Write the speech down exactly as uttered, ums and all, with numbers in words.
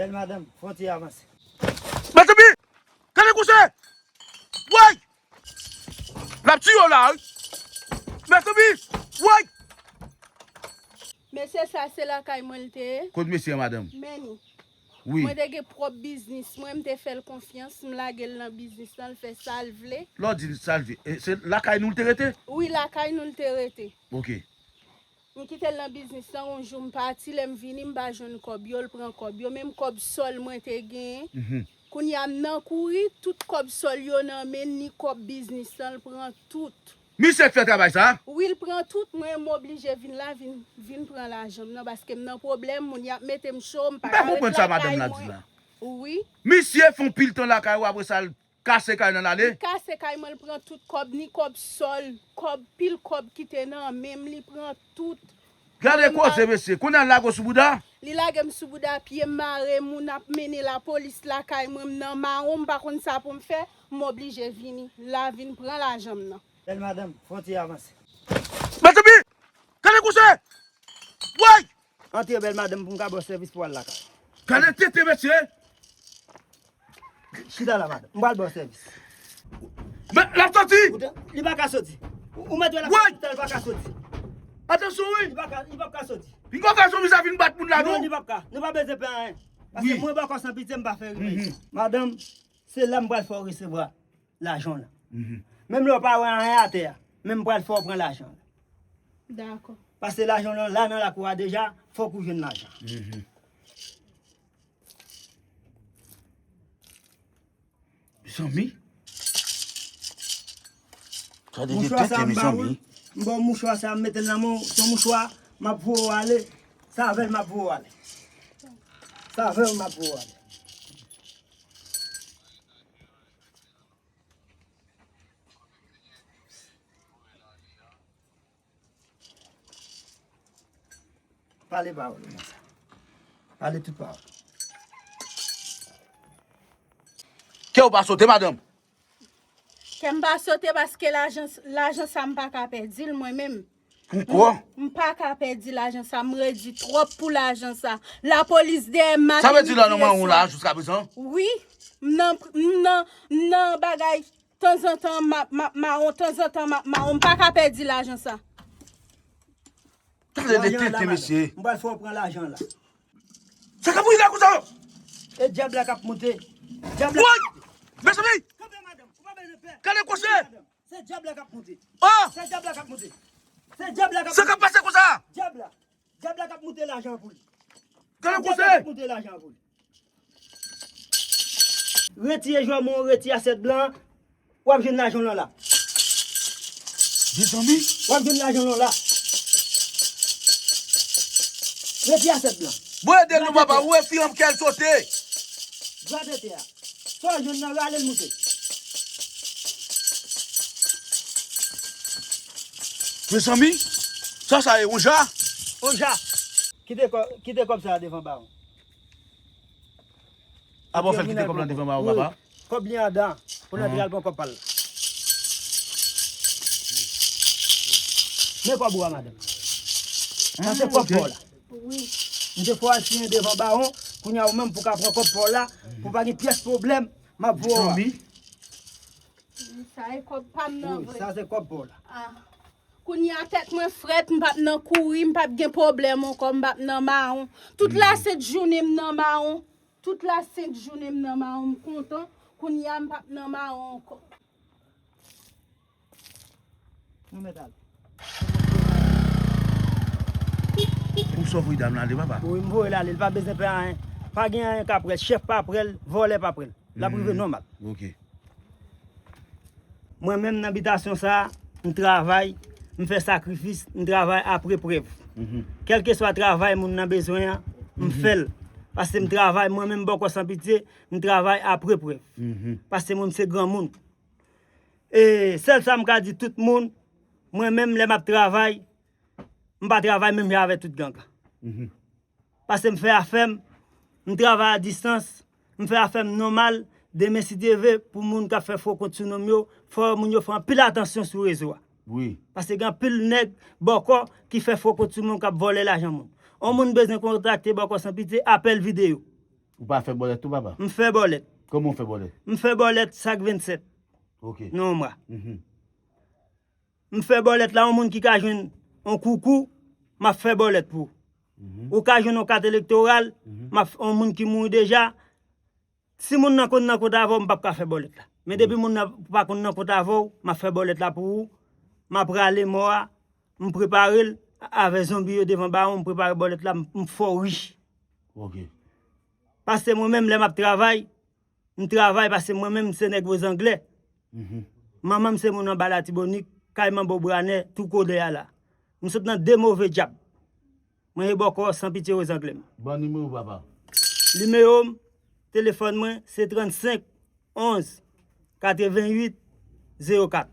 Bèl madanm, fò w ti avanse. Mezanmi! Gade koze! Woy! L ap tiye w la, wi! Mezanmi! Woy! Mesye sa se lakay mwen l te ye. Kot mesye an, madanm? Meni. Wi. Mwen te gen pwòp biznis mwen, m te fè l konfyans, m lage l nan biznis lan, l fè sa l vle. Lè w di l sa l vle, e, se lakay nou l te rete? Wi, lakay nou l te rete. Ok. M kite l nan biznis lan, yon jou m pati, lè m vini, m pa jwenn kòb yo, l pran kòb yo, menm kòb sòl mwen te genyen. Mhm. Kounye a m nan kouri, tout kòb sòl yo nan men n, ni kòb biznis lan, l pran tout. Misye k fè travay sa? Wi, l pran tout, mwen m oblije vin la, vin, vin pran lajan m nan, paske m nan pwoblèm, moun y ap mete m cho, m pa ka ret lakay mwen. M pa konprann sa madanm la di la. Wi. Misye fè yon pil tan lakay ou, apre sa l kase kay lan l ale? Li kase kay mwen, l pran tout kòb, ni kòb sòl, kòb, pil kòb ki te nan men m, li pran tout. Gade koze, mesye. Kounye a l lage w sou bouda? Li lage m sou bouda, pye m mare, moun ap mennen lapolis lakay mwen, m nan mawon, m pa konn sa pou m fè, m oblije vini la, vin pran lajan m nan. Bèl madanm, fò w ti avanse. Mezanmi! Gade koze! Woy! Antre, bèl madanm, pou m ka ba w sèvis pou w al lakay. Gade tete, mesye! Chita la, madanm. M pral ba w sèvis. Men, l ap soti! Ou te, li pa ka soti. Ou, ou mèt wè l ap soti, li pa ka soti. Atansyon, wi! Li pa ka, li p ap ka soti. Li pa ka soti, sa vin bat moun la, non? Non, li p ap ka. Nou pa bezwen pè anyen. Paske mwen bòkò san pitye, m pa fè rimèy. Mhm. Madanm, se la m pral fè w resevwa lajan w lan. Mhm. Menm lè w pa wè anyen atè a, men m pral fè w pran lajan w lan. Dakò. Paske lajan w lan la nan lakou a deja, fòk ou jwenn lajan. Mhm. Mezanmi. Gade de tete, mezanmi. Mouchwa sa m ba ou, m ba w mouchwa sa, m mete l nan men w, se yon mouchwa, m ap voye w ale. Se avè l m ap voye w ale. Se avè l m ap voye w ale. Pale pawòl ou konsa. Pale tout pawòl. Kè w pa sote, madanm? Kè m pa sote paske lajan, lajan sa m pa ka pèdi l mwen menm. Poukò? M, m pa ka pèdi lajan sa, m redi twòp pou lajan sa. Lapolis dèyè m, sa vle di la nan mawon la jiskaprezan? Wi, m nan, m nan, m nan bagay. Tanzantan m ap, m ap mawon, tanzantan m ap mawon, m pa ka pèdi lajan sa. Gade de tete, mesye. M pral fè w pran lajan la. Sa k ap rive konsa? E dyab la k ap monte. Dyab la. Woy! Mezanmi! Kanpe, madanm, ou pa bezwen pè. Gade koze! Se dyab la k ap monte. Oh! Se dyab la k ap monte. Se dyab la k ap monte. Sa k ap pase konsa? Dyab la. Dyab la k ap monte lajan pou li. Gade koze! Dyab la k ap monte lajan pou li. Retire jwè mwen, retire asyèt blan an, w ap jwenn lajan w lan la. Mezanmi. W ap jwenn lajan w lan la. Retire asyèt blan. Mwen ede nou, papa, ou e fi an kè l sote. Dwa tete a. Sa w jwenn nan, rale l moute. Mezanmi, sa sa ye, yon ja? Yon ja. Kite kò-, kite kòb sa a devan bawon. Apa w fè l kite kòb lan devan bawon, papa? Kòb li anndan, pou l antre al pran kòb pa l la. Men kòb ou a, madanm. Sa se kòb pa w la. Wi. M te fè w al siyen devan bawon, kounye a ou menm pou ka pran kòb pa w la, pou pa gen pyès pwoblèm, m ap voye w a. Sa e kòb pa m nan vre. Wi, sa se kòb pa w la. Ah. Kounye a tèt mwen frèt, m p ap nan kouri, m p ap gen pwoblèm ankò, m p ap nan mawon. Tout lasent jounen m nan mawon. Tout lasent jounen m nan mawon, m kontan. Kounye a m p ap nan mawon ankò. Nou mèt al. Ou sòt voye dam lan ale, papa? Wi, m voye l ale, li pa bezwen pè anyen. Pa gen anyen k ap prè l, chèf pa prè l, vòlè pa prè l. L ap rive nòmal. Ok. Mwen menm nan bitasyon sa a, m travay, m fè sakrifis, m travay apre prèv. Kèlkeswa travay moun nan bezwen an, m fè l. Paske m travay, mwen menm bòkò san pitye, m travay apre prèv. Paske mwen m se granmoun. E sèl sa m ka di tout moun, mwen menm lè m ap travay, m pa travay menm jan avèk tout gang. Paske m fè afè m, m travay a distans, m fè afè m nòmal, demen si Dye vle, pou moun k ap fè fo kont sou non m yo, fò moun yo fè anpil atansyon sou rezo a. Wi. Paske gen anpil nèg bòkò ki fè fo kont sou moun k ap vòlè lajan moun. On moun bezwen kontakte bòkò san pitye, apèl videyo. Ou pa fè bòlèt tou, papa? M fè bòlèt. Kòman w fè bòlèt? M fè bòlèt chak vennsèt Ok. nan yon mwa. Mhm. M fè bòlèt la, yon moun ki ka jwenn yon koukou, m ap fè bòlèt pou ou. Mhm. Ou ka jwenn yon kat elektoral, Mhm. m ap, yon moun ki mouri deja. Si moun nan konn nan kont avè w, m p ap ka fè bòlèt la. Men depi moun nan pa konn nan kont avè w, m ap fè bòlèt la pou ou. M ap rale mò a, m prepare l avè zonbi yo devan bawon, m prepare bòlèt la, m m fè w rich. Ok. Paske mwen menm, lè m ap travay, m travay paske mwen menm se nèg Wozanglè. Mhm. Manman m se moun anba Latibonit, kay Manbo Branè, tou kolè a la. M sot nan de move dyab. Mwen e bòkò san pitye Wozanglè m. Ban nimewo, papa. Nimewo m, telefòn mwen, se trannsenk onz katrevennuit zewo kat.